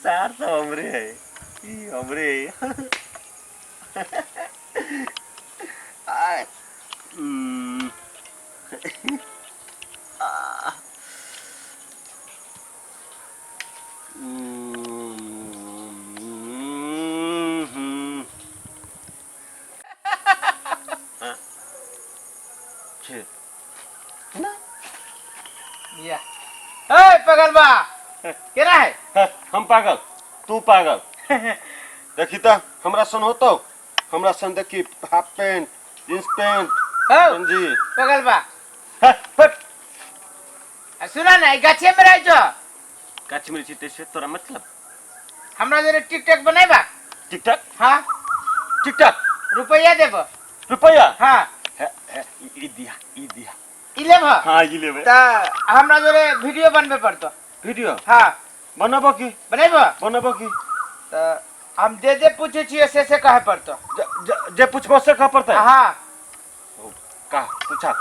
सार सब हमरे है, ई हमरे है। आय, आ, हम्म। हाँ। छे ना। या ए पगलबा, केना है? हाँ, हम पागल, तू पागल। देखी त हमरा सन होतो, हमरा सन देखी, हाफ पैंट, जींस पैंट। हौ। गंजी। पगलबा। हाँ, फट। आ, सुना ना, ई गाछे में रहै छो? गाछ में छी से तोरा मतलब? हमरा जरे टिकटॉक बनेबा। टिकटॉक? हाँ। टिकटॉक? रुपया देबो। रुपया? हाँ। हे, हे, ई दिया, ई दिया। ई लेबो? हाँ, ई लेबे। त हमरा जरे वीडियो बनबे पड़तो। वीडियो? हाँ। बनबो की? बनेबो? बनबो की? त हम जे जे पूछे छियै से से कहे पड़तो। जे पूछबो से कहे पड़तै? हाँ। ओ, का पूछा?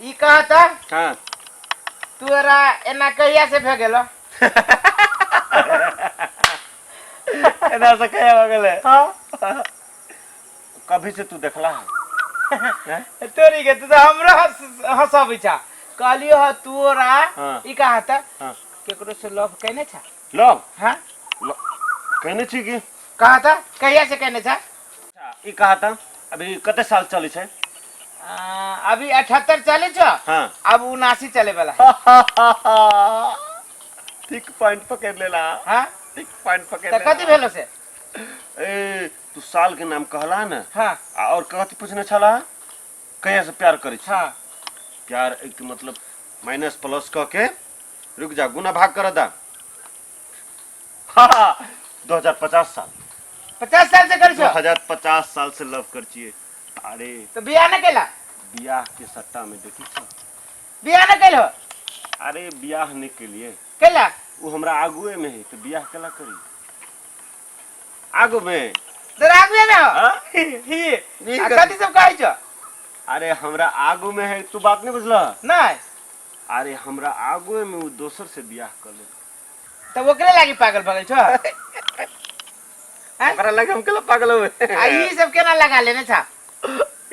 ई कहता। हाँ। तोरा एना कहिया से भे गेलो? एना से कहिया हो गेलै? हाँ। कभी से तू देखला है? तोरी के तू तो हमरो हंसबै छा। कहलियो ह तोरा। हाँ। ई कहता। हाँ। केकरो से लव केने छा? लव? हाँ। केने छी की? कहता कहिया से केने छा? ई कहता अभी कते साल चलै छै? अभी 78 चलै छौ। हाँ। अब 79 चले वाला। ठीक पॉइंट पकड़ लेला। हाँ? ठीक पॉइंट पकड़ त लेला। कथी भेलो से? ए, तू साल के नाम कहला ने? हाँ। आ और कथी पूछने छला? कहिया से प्यार करै छी? हाँ। प्यार एक मतलब माइनस प्लस क के, रुक जा, गुना भाग कर दा। हाँ, 2050 साल। 50 साल से करै छो? 2050 साल से लव कर छियै। अरे तो बियाह न केला? बियाह के सट्टा में देखी छो? बियाह न केलो? अरे बियाह नहीं केलिए। केला? वो हमरा आगुए में है तो बियाह केला करी? आगू में। तोरा आगुए में हो? हाँ? ही। नी आ कर- कथी सब कहै छो? अरे हमरा आगू में है, तू बात नहीं बुझला? नहीं। अरे हमरा आगुए में वो दोसर से बियाह कर ले। तब ओकरे लागी पागल भगल छो? हैं? ओकरा लागी हम केला पागल होबे? आ ई सब केना लगा लेने छा?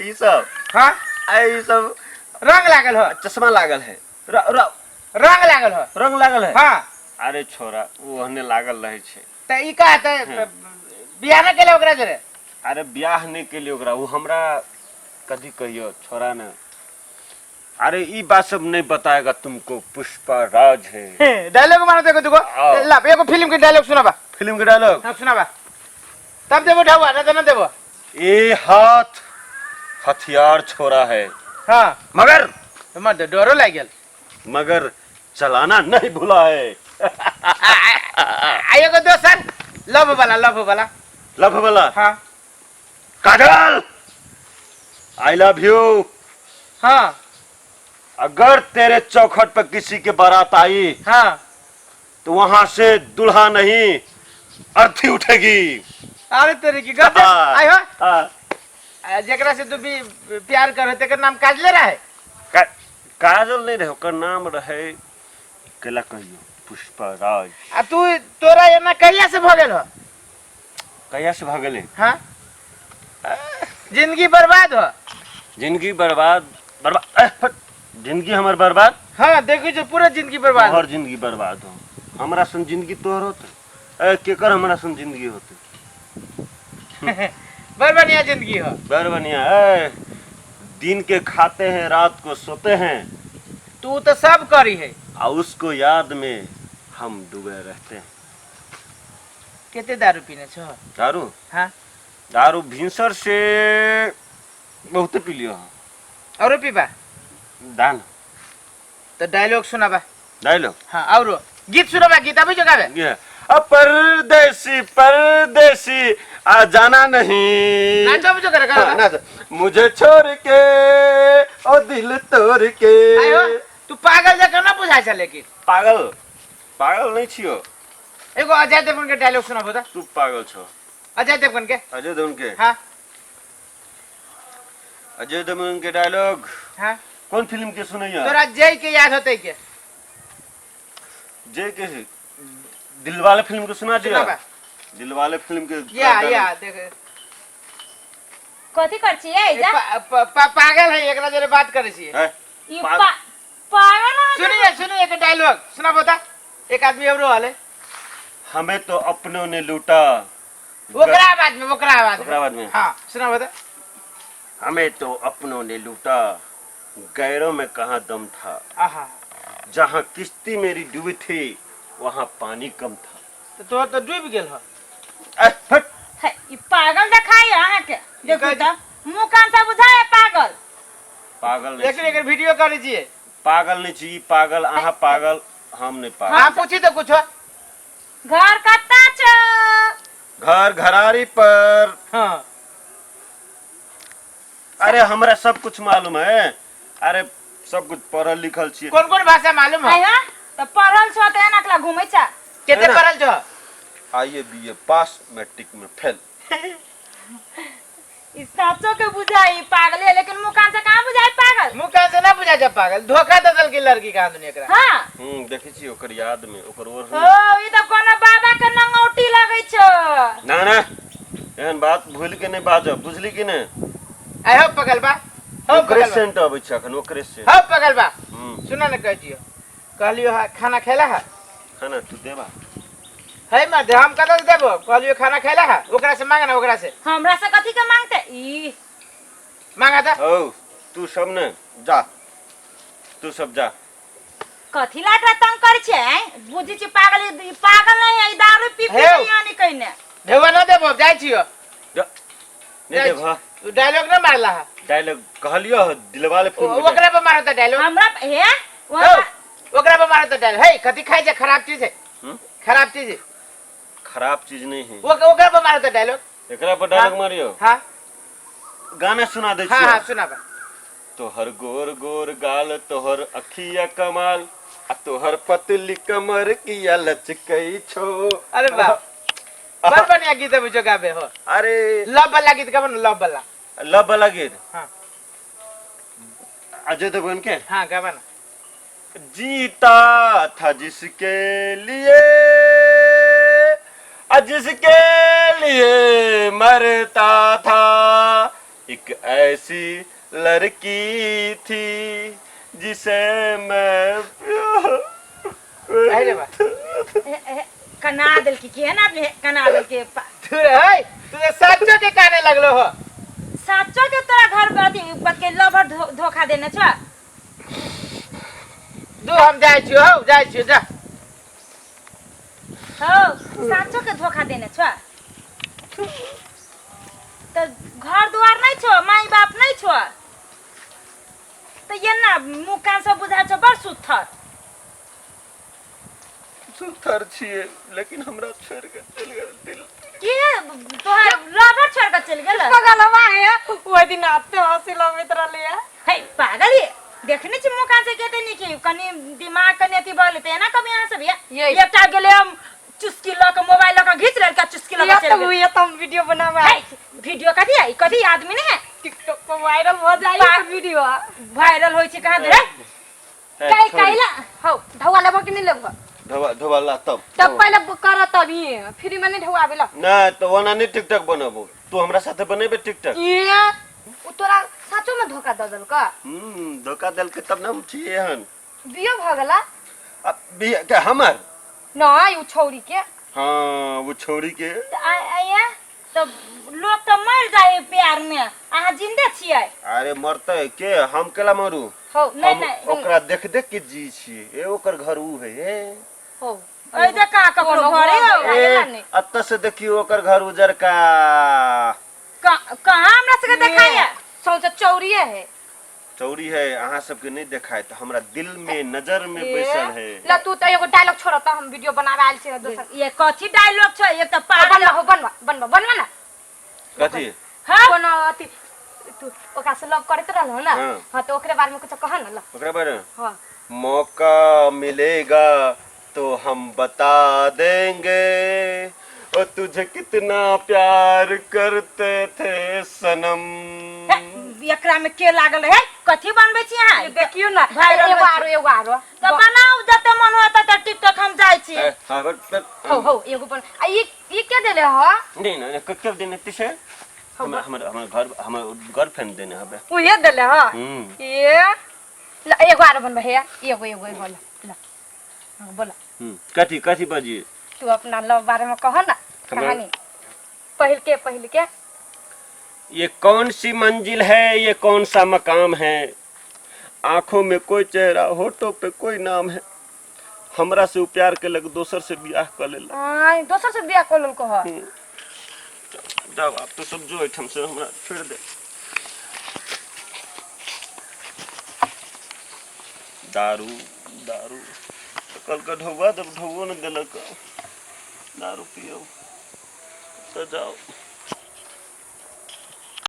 ई सब? हाँ? आ ई सब रंग लागल हो? चश्मा लागल है। रंग लागल हो? रंग लागल है? हाँ। अरे छोरा, वो ओहने लागल रहे छे। त ई का त बियाह न केले ओकरा जरे? अरे बियाह नहीं केले ओकरा, वो हमरा कथी कहियो छोरा ने। अरे ई बात सब नहीं बताएगा तुमको, पुष्पा राज है। डायलॉग मारो देखो देखो। आओ। ला एगो फिल्म के डायलॉग सुनाबा। फिल्म के डायलॉग? हाँ सुनाबा, तब देबो ढाबा, ना तो ना देबो। ए हाथ हथियार छोड़ा है। हाँ। मगर मत डरो लाग गेल। मगर चलाना नहीं भूला है। आ एगो दोसर लव वाला, लव वाला। लव वाला? हाँ। Kajal, I love you. हाँ। अगर तेरे चौखट पर किसी के बारात आई, हाँ, तो वहां से दुल्हा नहीं अर्थी उठेगी। अरे तेरे की गलत। हाँ। आई हो। हाँ। जेकरा से तू भी प्यार करे तेकर नाम काजले रहे? काजल नहीं रहे, ओकर नाम रहे केला कहियो पुष्पा राज। आ तू तोरा एना कहिया से भऽ गेल हो? कहिया से भऽ गेलै? हाँ, जिंदगी बर्बाद हो। जिंदगी बर्बाद, बर्बाद, ए, फट। जिंदगी हमर बर्बाद? हाँ, देखी जो पूरा जिंदगी बर्बाद। तोहर जिंदगी बर्बाद हो, हमरा सन जिंदगी तोहर होते? ए, केकर हमरा सन जिंदगी होते? बड़ बढ़िया जिंदगी हो। बड़ बढ़िया। ए, दिन के खाते हैं, रात को सोते हैं। तू तो सब करी है। आ उसको याद में हम डूबे रहते हैं। केते दारू पीने छो? दारू? हाँ। दारू भिनसर से बहुत पी लियो। और पीबा? दान। तो डायलॉग सुनाबा। डायलॉग? हाँ, और गीत सुनाबा, गीत अभी जो गावे। ये, अब परदेसी परदेसी आ जाना नहीं। नाचो अभी जो करे, करे। हाँ, नाचो। मुझे छोड़ के ओ दिल तोड़ के। आयो, तू पागल जका ना बुझाय छ लेकिन। पागल? पागल नहीं छियो। एगो अजय देवगन के डायलॉग सुनाबो त। तू पागल छो। अजय देवगन के। अजय देवगन के? हाँ। अजय देवगन के डायलॉग? हाँ। कौन फिल्म के सुनैया? तोरा जय के याद होते के? जय के, दिलवाले फिल्म के सुना दिया। सुनाबा। दिलवाले फिल्म के या या देख। कथी कर छियै ए, जा? पागल है, एकरा जरे बात करै छियै। हैं? ई पागल है। सुनिए सुनिए, एक डायलॉग सुना बता, एक आदमी औरो हले। हमें तो अपनों ने लूटा। ओकरा आवाज में, ओकरा आवाज में। ओकरा आवाज में। हाँ, सुना बता। हमें तो अपनों ने लूटा, गैरों में कहाँ दम था। आहा। जहाँ किश्ती मेरी डूबी थी वहाँ पानी कम था। तो तोहर तो डूबि गेल ह। ए, हट। है, ई पागल देखाई अहाँके, देखू तऽ मुँह कान सब बुझाय पागल। पागल नहीं लेकिन छी। एकर वीडियो करै छियै। पागल नहीं छी पागल, अहाँ पागल, हम नहीं पागल। हाँ, पूछी तो कुछ। घर कत्ता छौ? घर घरारी पर। हाँ। अरे हमरा सब कुछ मालूम है, अरे सब कुछ पढ़ल लिखल छियै। कौन कौन भाषा मालूम है? आय हाँ, तऽ पढ़ल छौ तऽ एना केला घूमै छा? केते है ना? पढ़ल छौ? I A B A pass, matric में फेल। ई साचो के बुझाई पागल है, लेकिन मुँह कान से कहाँ बुझाई पागल? मुँह कान से ना बुझा जा पागल, धोखा दे देलकी लड़की कहाँ दुनिया एकरा। हाँ। देखै छी ओकर याद में ओकर ओढ़नी। ओ ई तऽ कोनो बाबा के नंगौटी लगै छौ। ना ना, एहन बात भूल के नहीं बाजब, बुझली कि नहीं? आय हो पगल बा, हो ओकरे पगल बा। सेंट अबै छै अखन, ओकरे सेंट। हो पगल बा। हम्म। सुना ने, कहै छियौ, कहलियो हा खाना खेला है? खाना तू देबा? है मत, हम कतऽ से देबो? कहलियो खाना खेला है, ओकरा से मांग ना, ओकरा से। हमरा से कथी के मांगते ई? मांगा था। ओ तू सब ने जा, तू सब जा। कथी ला एकरा तंग करै छै आँय? बुझै छी पागल, ई पागल नहीं है, ई दारू पी पी हे। के यानी कइने। ढेवा ना देबो, जाइ छियो। जा। नहीं जाइ देबा। तू डायलॉग ना मारला है। डायलॉग कहलियो दिलवाले फिल्म के। ओकरा पर मारता डायलॉग। हमरा हे हो, ओकरा पर मारता डायलॉग। हे, कथी खाइ छै? खराब चीज है। हम्म? खराब चीज है। खराब चीज नहीं है। ओकरा पर मारता डायलॉग। एकरा पर डायलॉग मारियो? हाँ। गाना सुना दे हाँ। छियो। हाँ, सुनाबा। तोहर गोर गोर गाल, तोहर अखिया कमाल, आ तोहर पतली कमर किया लचकै छो। अरे वाह, बड़ बढ़िया गीत अबै छौ गाबे हो। अरे लव वाला गीत गाबो ना, लव वाला। लव वाला गीत? हाँ। अजय देवगन के? हाँ, गाबा ना। जीता था जिसके लिए, आ जिसके लिए मरता था, एक ऐसी लड़की थी जिसे मैं प्यार। अरे वाह। कना देलकी, केहन आदमी है, कना देलकी। तू रे, तू तो सच्चो के काने लगलो हो। साचो के तोरा घर पर अथी बत के लवर धोखा देने छ? दू, हम जाइ छियो, हौ, जाइ छियो, जा। हौ, साचो के धोखा देने छ तऽ घर दुआर नहीं छो, माई बाप नहीं छो, तऽ एना मुँह कान सब बुझाइ छौ बड़ सुथर। सुथर छियै, लेकिन हमरा छोड़ के चलि गेल दिल। के तोहर लवर छोड़ के चलि गेल? पगलवा है, ओहि दिन आते हंसी लगैत रहले है। हे पागल, ये देखने छी मुँह कान से केते नीक है, कनि दिमाग कनि अथी भऽ गेलै तऽ एना कभी अहाँ सब ये ये। एकटा गेलै, हम चुस्की लऽ के मोबाइल लऽ के घीच लेलकै, चुस्की लऽ ये के चलि तो गेल। ये तो हम वीडियो बनावे। हे वीडियो कथी है? ई कथी आदमी नहीं है? टिकटॉक पर वायरल हो जाई वीडियो। वायरल होइ छै कहाँ रे? काई काई ला हो, ढौआ लेबो कि नहीं लेबो? ढोआ ढोआ ला तब। तब पहले कर, तभी फ्री में नहीं ढौआ आवेला। नहीं तो ओना नहीं टिकटॉक बनाबो, तू हमरा साथे बनेबे टिकटॉक? ये उ तोरा सचो में धोखा दऽ देलका? धोखा देलकै तब ने हम छियै एहन। बियो भऽ गेला? अब बिया के हमर? नहीं, उ छौरी के। हाँ, वो छौरी के। तऽ आया तऽ लोक तऽ मरि जाइ है प्यार में, अहाँ जिंदे छियै। अरे मरतै के, हम केला मरू? हो। नहीं हम नहीं। ओकरा देख देख के जी छियै। ए ओकर घर ऊ है ए। हो। एहि जे कहाँ ककरो कोनो घरे हो? घर ए है ने। अतऽ से देखियौ ओकर घर उजरका। कहाँ हमरा सबके देखाइए? सौंसे चौरिये है। चौरी है, अहाँ सबके नहीं देखाय तऽ हमरा दिल में नजर में बैसल है। ला तू तऽ एगो डायलॉग छोड़ तऽ हम वीडियो बनावे आयल छियै दोसर। ये कथी डायलॉग छै? एक तऽ पागल। बनवा हो, बनवा बनवा बनवा ना। कथी? हाँ। कोनो अथी तू ओकरा से लव करैत रहल ना? हाँ। हाँ, तो ओकरे बारे में कुछ कह ना ला। ओकरा बारे में? हाँ। मौका मिलेगा तो हम बता देंगे ओ तुझे कितना प्यार करते थे सनम। हे, एकरा में के लागल रहे? कथी बनबै छी अहाँ? देखियो ना। वायरल एगो होइ छै। आरो, एगो आरो। तऽ बनाउ, जते मन हुआ तते टिकटॉक हम जाइ छी। ए, हाँ, बट बट हो हो एगो पर आ ई के देले ह? नहीं ना कब देने तिसे हमर हमर हमर घर हमर गर्लफ्रेंड देने हबे। उहे देले ह? हम्म। ये ल एगो आरो बनबे हे, एगो एगो एगो ल ल। हाँ, बोला। कथी कथी बजी? तू अपना लव बारे में कह ना कहानी, पहिल के पहिल के। ये कौन सी मंजिल है, ये कौन सा मकाम है, आंखों में कोई चेहरा, होठों पे कोई नाम है। हमरा से उ प्यार केलक, दोसर से बियाह कऽ लेलक। आय, दोसर से बियाह कऽ लेलको ह? जाओ आप तो सब जो एहिठाम से हमरा छोड़ि दे। दारू दारू कल के ढौआ जब ढौओ न देलक, दारू पियो तो जाओ।